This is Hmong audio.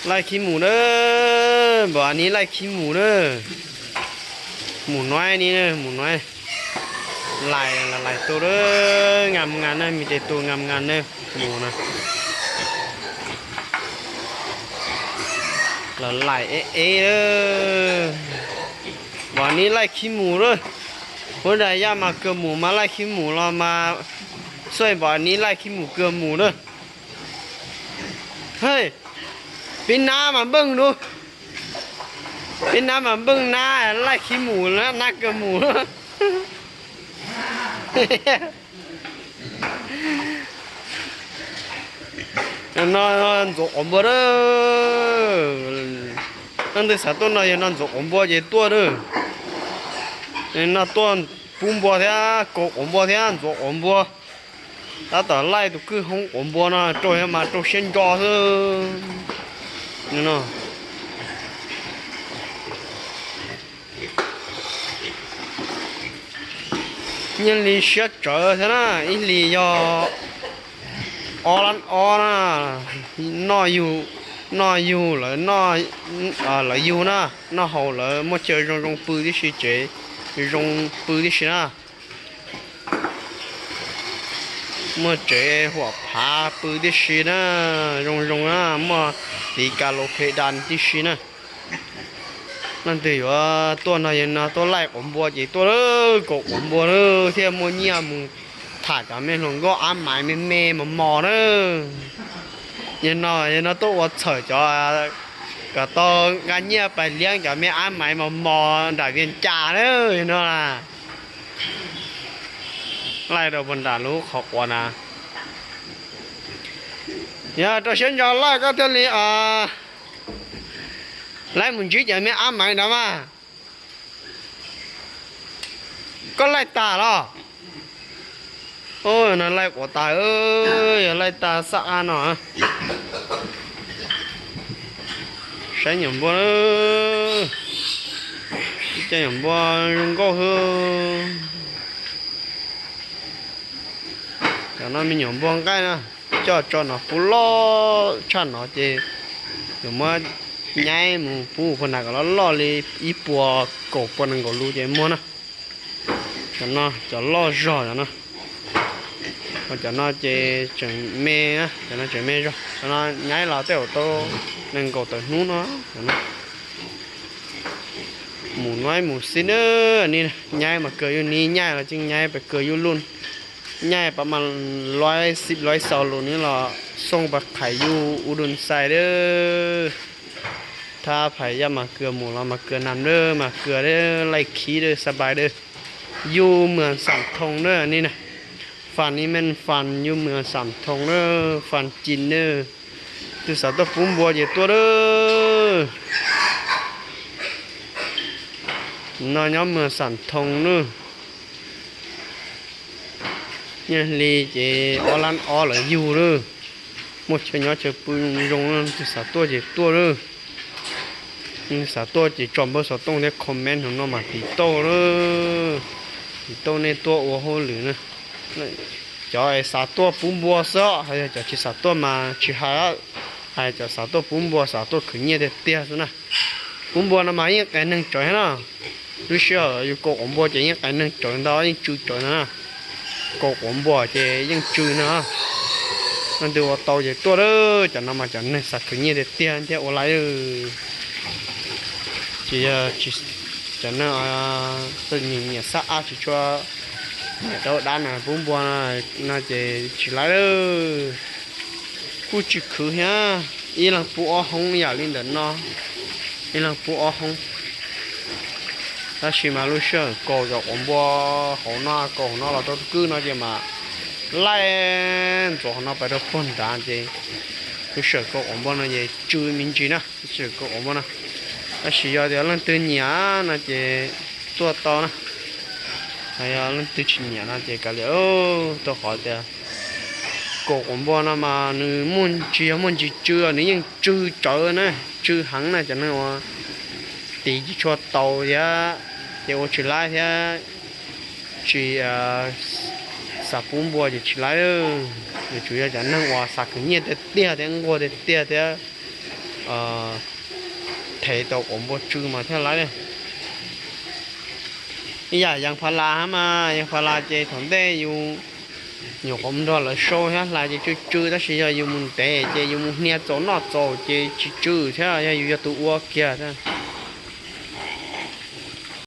Laij khib mus na, npam ni laij khib mus na. Mus nuav ni, mus nuav. Laij, laij tus na, ngam ngam na, me tes tus ngam ngam na, mus na. Los laij ev ev, npam ni laij khib mus na. Huv dag yaj mas kawg mus mas laij khib mus los mas, xuj npam ni laij khib mus kawg mus na. Hej, peb nab mas npeej lug, peb nab mas npeej nab laij khib mus, nab kawg mus. No ntxuav quav npua a. Leej twg xav tuaj no yog no ntxuav quav npua ces tuaj a. No tuaj pub npua thiab, kaus quav npua thiab ntxuav quav npua. Tab tom laij tus kwj hoob quav npua no rau mas rau siab ntso xwb. Nyiaj hli siab tsawv thiab na, ib hlis yog ob lab ob na, noj yug, noj yug lawv, lawv yug na, noj haus lawv muaj chaw zoo zoo pw tib si, tsev zoo pw tib si na. Muaj tsev huam phav pw tib si na, zoo zoo na, muaj tiv kas los phe da tib si na. Leej twg yuav tuaj no yog no tuaj laij quav npua ces tuaj, kaus quav npua thiaj muaj nyiaj mus tham cov me hluas nkauj ab maiv me me mos mos na. Yog no, yog no tuaj ua txhawm cov kom tau nqa nyiaj pais liab cov me ab maiv mos mos nram Vias Cas na, yog no na. Laij rau puag nram lub qhov quav na. Yog rau siab ntso laij koj thiaj li laij mus ntsib cov me ab maiv ntawd mas. Koj laij tag los? No laij quav tas, yog laij tag xab ab no. Saib nyuam npua, ib co nyuam npua zoo nkauj xwb. Cov no me nyuam npua nqaij na, coj tso no puv loj tshaj no ces yuav muab nyaib mus pub puag nram kom loj loj li ib puas kaum puas nees nkaum lus ces muag na. Cov no cov loj zog cov no. Ho cov no ces tseem me, cov no tseem me zog, cov no nyaib los tej zaum tau nees nkaum tawm hnub no. Mus nuav mus xwb na, nyaib mas kawg yug ni, nyaib los tseem nyaib pab kawg yug lub, nyaib pab mas loib xib loib xaus lus ni los xoo pab qhais yug u dun xais a. Thab phais yaj mas kawg mus los mas kawg nam a, mas kawg laij khib a, xa npais a. Yug Muas Xam Thoo na ni na, Fam Ni Meej Fam, yug Muas Xam Thoo na, Fam Cim na. Tus xav tuaj pub npua ces tuaj a. No nyob Muas Xam Thoo na. Nyiaj hli ces ob lab ob lawv yug lawm. Muaj chaw nyob chaw pw zoo zoo, tus xav tuaj ces tuaj lawm. Xav tuaj ces tso npawb xov tooj thiab comment hauv no mas tiv tauj lawm. Tiv tauj nej tuaj ua hauj lwm na. Cov xav tuaj pub npua xwb, ho yog cov tsis xav tuaj mas tsis hais. Hais cov xav tuaj pub npua, xav tuaj khwv nyiaj tiag tiag xwb na. Pub npua no mas yeej qias neeg tsawv thiab na. Lub sij hawm yus kaus quav npua ces yeej qias neeg tsawv ntau, yeej tsw tsawv ntau na. Kaus quav npua ces yeej tsw na. Leej twg ua tau ces tuaj lawm, cov no mas cov neeg xav khwv nyiaj tiag tiag thiaj ua lawm. Tsis yog cov neeg txom nyem nyiam xab ab tsis tshua nyiam rau dab na pub npua no ces tsis lawm. Kuj tsis khwv thiab, ib leeg pub ob hoob yam li ntawm no, ib leeg pub ob hoob. Tab sis mas lub sij hawm kaus cov quav npua hauv no, kaus hauv no los rau tus kwj no ces mas laij ntxuav hauv no pais rau puag nrad ces lub sij hawm kaus quav npua no ces tsw me ntsis na, lub sij hawm kaus quav npua no. Tab sis yog tias leej twg nyiam no ces tuaj tau na. Yog leej twg tsis nyiam no ces kav liam, rau qhov tias kaus quav npua no mas nws muaj, tsis yog muaj ntsis tsw, nws yeej tsw tsawv na, tsw heev na, cov neeg uas tiv tsis tshua tau thiab ces ua tsis laib thiab tsis xav pub npua ces tsis laib. Yuav tsum yog cov neeg uas xav khwv nyiaj tiag tiag thiab nquag tiag tiag thiab thev tau quav npua tsw mas thiaj laiv. Ib yam yas pha las hab mas, yas pha las ces thaum ntej yus nyuam qhuav nrog lawv sau thiab hlais ces tsw tsw, tab sis yog yus mus ntev ces yus mus hnia txaus noj txaus ces tsis tsw thiab, yog yus yog tus ua kiag thiab.